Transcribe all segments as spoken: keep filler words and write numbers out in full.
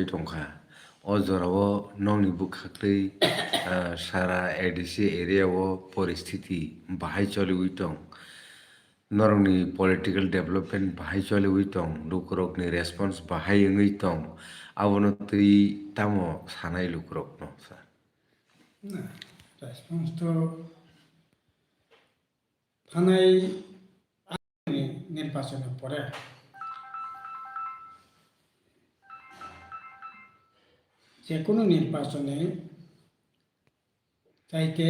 tongkha. O jorao nokni bwkhaktwi, ah, sara A D C area o poristiti bahai choliwi tong. Norokni political development bahai choliwi tong, lukurokni response bahai wngwi tong, abono twi tamo sanai lukurokno, sir? Na, response to thanai ni nirbachon ni pore. Jekunu nirbachon ni chaite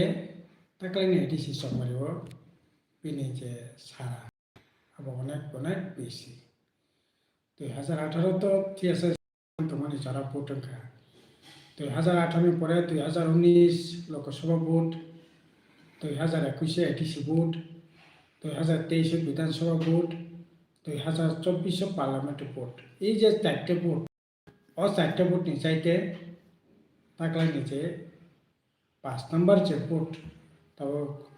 taklai ni A D C chongmari o bini je sara abo onek onek bisi. Dui hazar atharo to T S S tongmani jora vote wngkha. Dui hazar atharo ni pore dui hazar unis Lok Sabha vote, dui hazar ekwis A D C vote, dui hazar teis Bidhan Sabha vote, dui hazar chobbish Parliament vote. Ei je charte vote, o charte vote ni chaite taklai ni je paanch number je vote, tabuk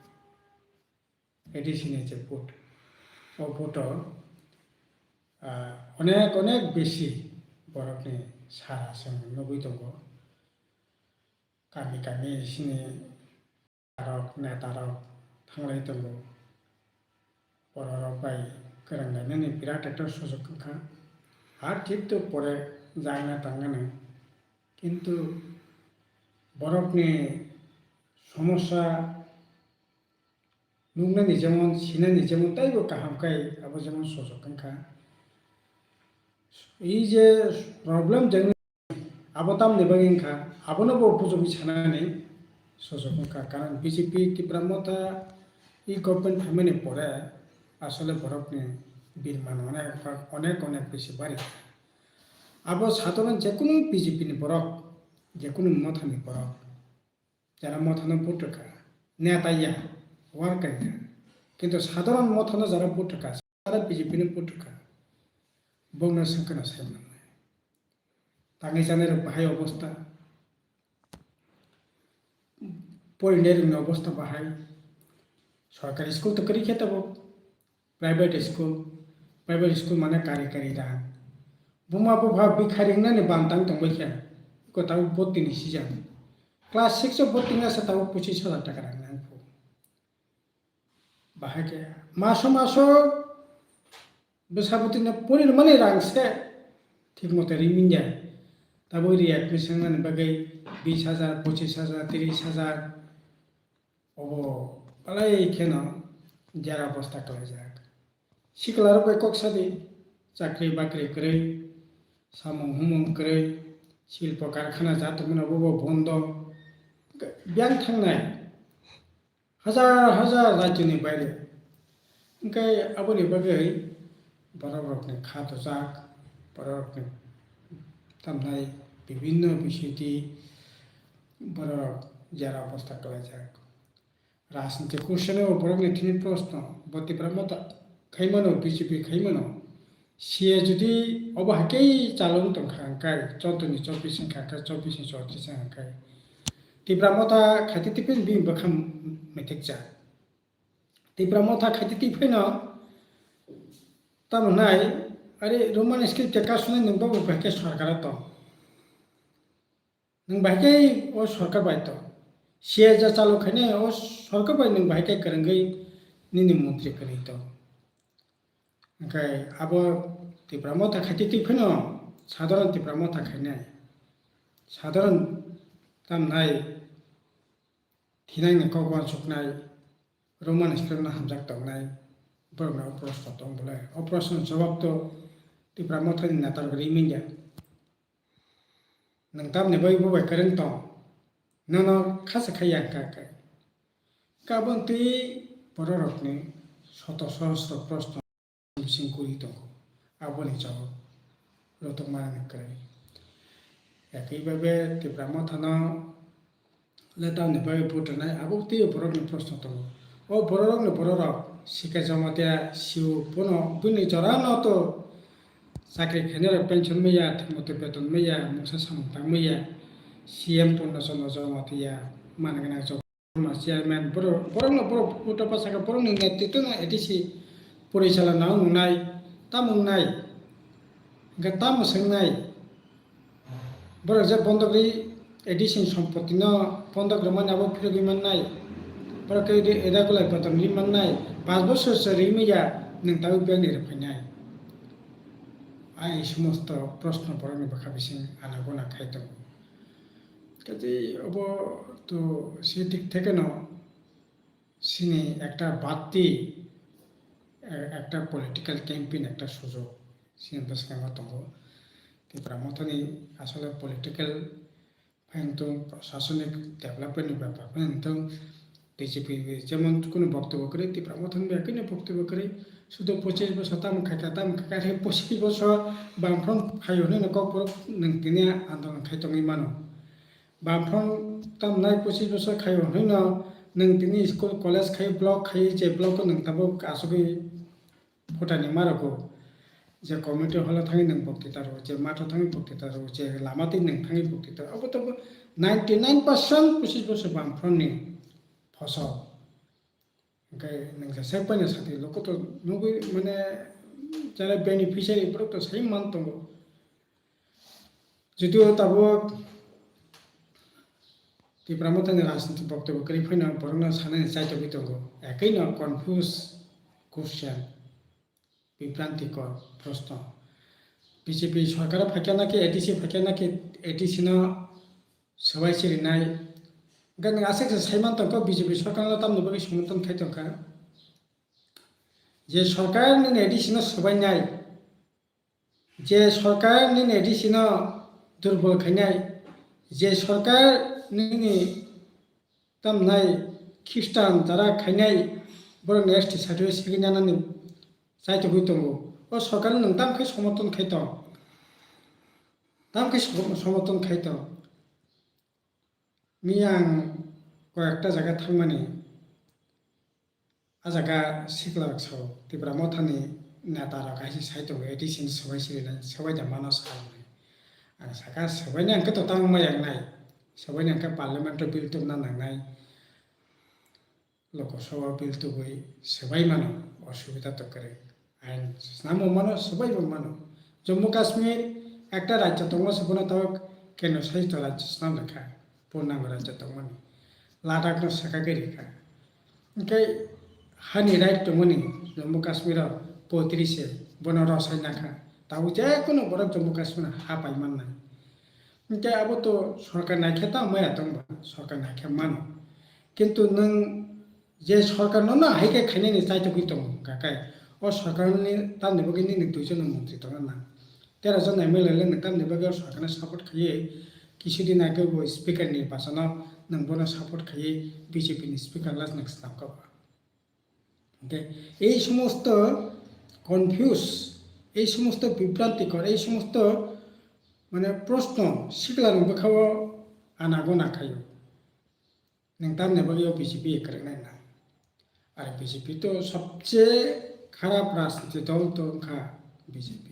A D C ni je vote, o vote o, ah, onek onek bisi borokni sara chwng nugwi tongo. Kami kami sini rok, neta rok thanglai tongo. Borok rok bai kwrwng lainani birat ekta sujuk wngkha. Har thik to pore jagna tangnani. Kintu borokni somosya nuknani jemon, sinani jemon teibo kaham khe abo jemon sojok wngkha. Ei je problem jeng abo tamni bagwi wngkha, abono bo bujogwi sanani sojok wngkha. Karon B J P Tipra Motha e government phaimani pore asole borokni birman onek, onek, onek bisi bari. Abo sadharon jekunu B J P ni borok, jekunu mothani borok, jara mothano vote rwkha, neta ya, worker ya, kintu sadharon mothano jara vote rwkha, jara B J P no vote rwkha, bongno swngkhwna sai mannai. Tangwi chanai rok bahai obostha, porinai rokni obostha bahai, sorkari school to kwrwi khe tabuk. Private school, private school mane kari kari rang. Buma bupha bikha ringnani bantang tongbai khe, iko tabuk botini season. Class six o botini asa tabuk pochis hajar taka rang nang phu. Bahai khe maso maso bwsa bwtwino porir mani rang se thik mote rimya. Tabuk readmission nani bagwi bis hajar, pochis hajar, tris hajar. Obo belai kheno jera obostha khlaijak. Siklarok bai kok sadi, chakri bakri kwrwi, samung humung kwrwi, silpo karkhana ja tongmani obo bo bondo. Biyang thangnai hajar hajar rajyoni baire. Hwnkhe aboni bagwi borok rokni kha dojak, borok rokni tamnai bibinno bisiti borok rok jera obostha khlaijak. Rajniti kushene o borokni thini proshno, bo Tipra Motha khaimano, B J P khaimano, C A jodi obo hai khe chalung tongkha hwnkhe, chondroni chobbish wngkha hwnkhe, chobbish ni chowtris wngkha hwnkhe, Tipra Motha khaiti tipin bini bwkha methekjak. Tipra Motha khaiti tiphino tamo hnai, are Roman script te kasunai nwng bobo bahai khe sorkaro tong. Nwng bahai khe o sorkar bai tong. C A ja chalok khainai o sorkar bai nwng bahai khe kwrwngwi nini montri kwrwi tong. Hwnkhe abo Tipra Motha khaiti tiphino sadharon Tipra Motha khainai. Sadharon tamnai thinangni kok uansuknai, Roman script no hamjak tongnai, borokno o proshno tong bolai. O proshno jawab to Tipra Mothani netarok ri manya. Nwng tamni bagwi bo bai kwrwng tong? Nono khasa khai ya hwnkha khe. Kabon twi bororokni soto sohosro proshno bising kwrwi tongo. Aboni jawab rwtwk manani kwrwi. Ekwi babe Tipra Mothano le tamni bagwi vote rwnai, abo teibo borokni proshno tongo. O bororokni bororok Sikhe Jamatia, Siu bono bini jorano to chakri khainai rok pension maya, thwngmwtwi beton maya, mungsa samung tang maya, C M Purna Chandra Jamatia, manwi gwnang Chairman, borok, borokno borok vote rwpa sakha, borokni netritwno A D C porichalo nang wngnai, tamo wngnai, hwnkhe tamo swngnai, Borok je bondok ri A D C ni sompoti no bondok rwmani abo phirogwi mannai. Borok khe re-, regular beton ri mannai. Panch bosor se ri manya nwng tabuk bank ni rwphainai. Ai somosto proshno borok ni bwkha bising ana guna khai tongo. Kaje obo to se thik theke no sini ekta batti, e-, ekta political campaign ekta sujok sini bwskango tongo. Tipra Mothani asole political phai wngtong, prosasonik development ni bepar phai wngtong, B J P jemon kunu boktobyo kwrwi, Tipra Mothani bai kunu boktobyo kwrwi, sudo pochis bosor tamo khaikha, tamo khaikha, are pochis bosor Bamfront phaio hwnwi no kokborok nwng tini andolon khai tongwi mano. Bamfront tamnai pochis bosor khaio hwnwi no nwng tini school, college khai, block khai, je block o nwng tabuk asugwi photani ma rwgo. Je community hall o thangwi nwng boktita rwo, je matho thangwi boktita rwo, je lama twi nwng thangwi boktita rwo. Obo to ninety nine percent pochis bosor Bamfront ni phosol. Hwnkhe nwng je sai paina sati loko to nugwi mane jara beneficiary borok to sai man tongo. Jotio tabuk Tipra Mothani rajniti boktobyo kwrwi phaino borokno sanani chaitogwi tongo. Ekwi no confuse question, bibrantikor proshno. B J P sorkar phaikha naki A D C phaikha naki A D C no swbai sirinai. Hwnkhe nwng aswk se saiman tongkha B J P sorkarno tamni bagwi somoton khai tongkha. Je sorkar nini A D C no swbainai, je sorkar nini A D C no durbol khainai, je sorkar nini tamnai Khristan jara khainai borokni S T certificate segwi nanani chaitogwi tongo. O sorkarno nwng tam khe somoton khai tong? Tam khe som-, somoton khai tong? Miyang koyekta jaga thangmani, a jaga sikla rok sao, Tipra Mothani neta rok hai se sai tongo, A D C ni swbai sirinai, swbai da mano sa hwnwi. Ang saka swbaini hwnkhe to tamo ma yaknai, swbaini hwnkhe parliament o bill tubna nangnai. Lok Sabha bill tubui swbai mano, osubida to kwrwi. Ain snamo mano, swbaibo mano. Jammu Kashmir ekta rajya tongma se bono tabuk kendro shasito rajya snam rwkha, purnango rajya tongmani. Ladakh no swkagwi rwkha. Hwnkhe hani right tongmani Jammu Kashmir o potri se bono rosai nakha. Tabuk jekunu borok Jammu Kashmir ha pai mannai. Hwnkhe abo to sorkar naikhe tamo maya tongba, sorkar naikhe mano. Kintu nwng je sorkar no na hai khe khainani chaitogwi tongo, hwnkha khe o sorkar ni tamni bagwi nini duijon no montri tongna nang. Tero jon M L A le nwng tamni bagwi o sorkar no support khaiwi, kisu din age bo speaker ni bachano nwng bono support khaiwi B J P ni speaker last nwng swnam kha ba. Hwnkhe ei somosto confuse, ei somosto bibrantikor, ei somosto mane proshno sikla rok bwkha o ana gona khaio. Nwng tamni bagwi o B J P kwrwknai na? Are B J P to sobse kharap rajniti dol to wngkha B J P.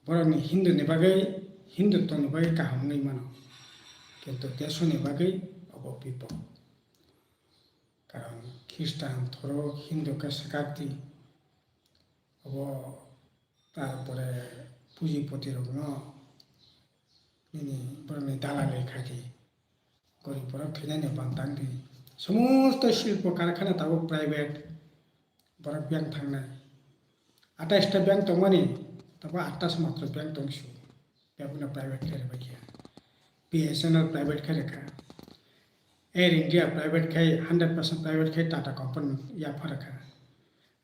Borokni Hindu ni bagwi, Hindu tongni bagwi kaham wngwi mano. Kintu desoni bagwi obo bipod. Karon Khristan, Thorok, Hindu khe swkakti. Obo tarpore pujipoti rokno nini borokni dalali khaidi. Gorib borok thwinani bantang di. Somosto silpo karkhana tabuk private borok bank thangnai. Atais ta bank tongmani, tabuk atta se matro bank tongsu. Bebakno private khe rwbaikha. B S N L private khe rwkha. Air India private khai, hundred percent private khai Tata company yapha rwkha.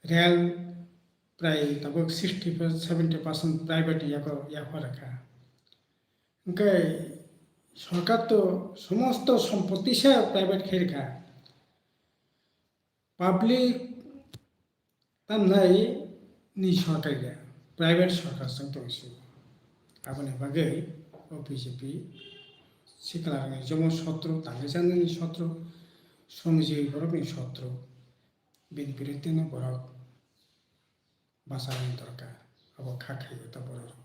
Rail prai tabuk sixty percent, seventy percent private yago yapha rwkha. Hwnkhe sorkar to somosto sompoti se private khai rwkha. Public tamnai ni sorkar ya, private sorkar chwng tongsi. Aboni bagwi o B J P sikla rokni jomo sotro, tangwi chanani sotro, sromjiywi borokni sotro, bini biruddhe no borok bacharani dorkar, abo kha khaio ta borok rok.